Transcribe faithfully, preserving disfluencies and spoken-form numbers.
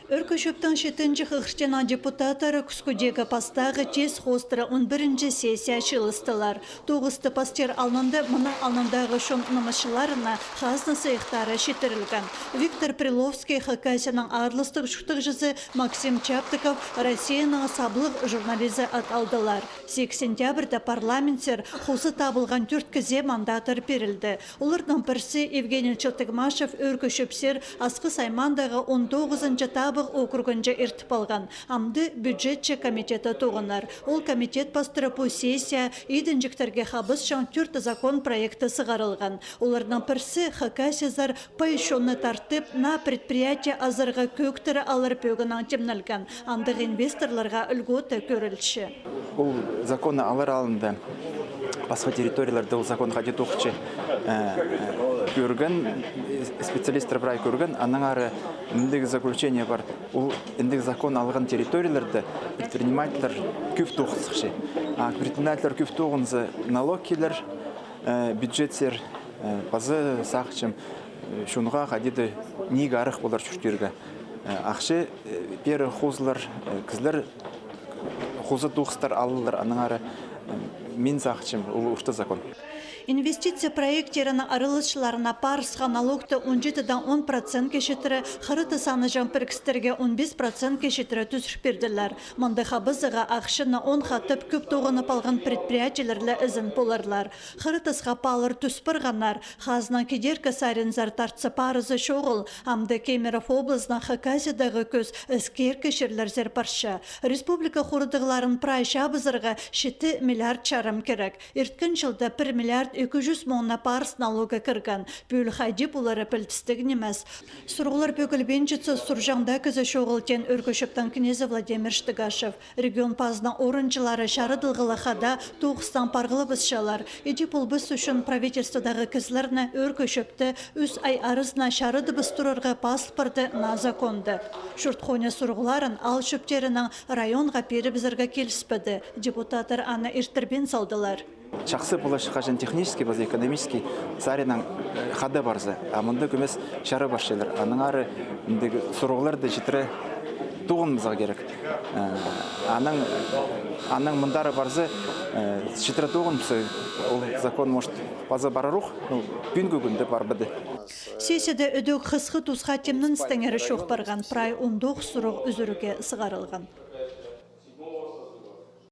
Ӧӧркі Чӧптің читінҷі хығырчаның депутаттары кӱскӱдегі пастағы тес хоостыра он пірінҷі сессия чыылыстылар. Тоғысты пастир алнында мының алнындағы чон нымахчыларына хазна сыйыхтары читірілген. Виктор Приловский, Хакасияның аарластығ чуртағҷызы, Максим Чаптыков Россияның саблығ журнализі ат алдылар. Сигіс сентябрьда парламентсер хоза табылған тӧрт кізее мандаттар пирілді. Оларның пірсі Евгений Челтыгмашев Ӧӧркі Чӧпсер Асхыс аймаандағы он тоғызынҷы табығ округынҷа иртіп алған. Амды бюджетче комитеті тоғынар. Ол комитет пастыра пу сессия идінҷектерге хабысчаң тӧрт закон проекті сығарылған. Оларның пірсі Хакасиязар пай чонны тартып, наа предприятие азарға кӧӧктіре алар пӧгінең тимнелген. Андағ инвесторларға льгота кӧрілче. Ол законны алар алнында пасха территорияларда ол закон хайди тоғынча, э, э, кӧрген, э, специалисттер прай кӧрген, анаң ары мындағ заключение пар. Ол ындағ закон алған территорияларда предпринимательлер кӧп тоғын сыхча. А предпринимательлер кӧп тоғынза, налог килер, э, бюджетсер, э, паза сағынчам, э, чонға хайди даа ниик арах полар чуртирға. Э, ахча, э, пеер хозылар, э, кізілер хоза тоғыстар алылар, анаң ары, э, мин сағынчам, ол орта закон. Инвестиция проекттерінің араласчыларына парысха налогты он читідең он процентке читіре, хырыты саныҷаң пірігістерге он пис процентке читіре тӱзір пирділер. Мындағ хабызығға ахчаны он хатап кӧп тоғынып алған предприятиелер ле ізен поларлар. Хырытысха паалар тӱс парғаннар, хазнаң кидеркі саринзар тартса парызы чоғыл. Амды Кемерово облазынаң Хакасиядағы кӧс іскеркі чирлерзер парча. Республика хорадығларын прай чабызарға читі миллиард чарым кирек. Ирткен чылда пір миллиард ікі чӱс муңна парыс налогы кірген. Пӱӱл хайди полары пілдістіг нимес. Сурығлар пӧгілбинчетсе, сурҷаң даа кізі чоғыл, теен Ӧӧркі Чӧптің кнезі Владимир Штыгашев. Регион пазының орынҷылары чарыдылғалығ хада тоғыстаң парғылабысчалар. Иди полбас ӱчӱн правительстводағы кізілерні Ӧӧркі Чӧпті ӱс ай аразына чарыдыбыс турарға пазыл парды наа законда. Чуртхоона сурығларын аал чӧптерінең районға пирібізерге киліспеді. Депутаттар аны иртірбин салдылар. Чахсы полар, хаҷан технический паза экономический саринаң, э, хада парза. А мында кӧмес чара парчалар. Анаң ары мындағ сурығларны читіре тоғынмаза кирек. Э, анаң, анаң мындар парза, э, читіре тоғынмаза, ол закон, может, паза парар ох, ну, пӱӱнгі кӱнде парбады. Сессияда ідӧк хысхы тусха тимненістеңер чоох парған, прай он тоғыс сурығ ӱзӱрге сығарылған.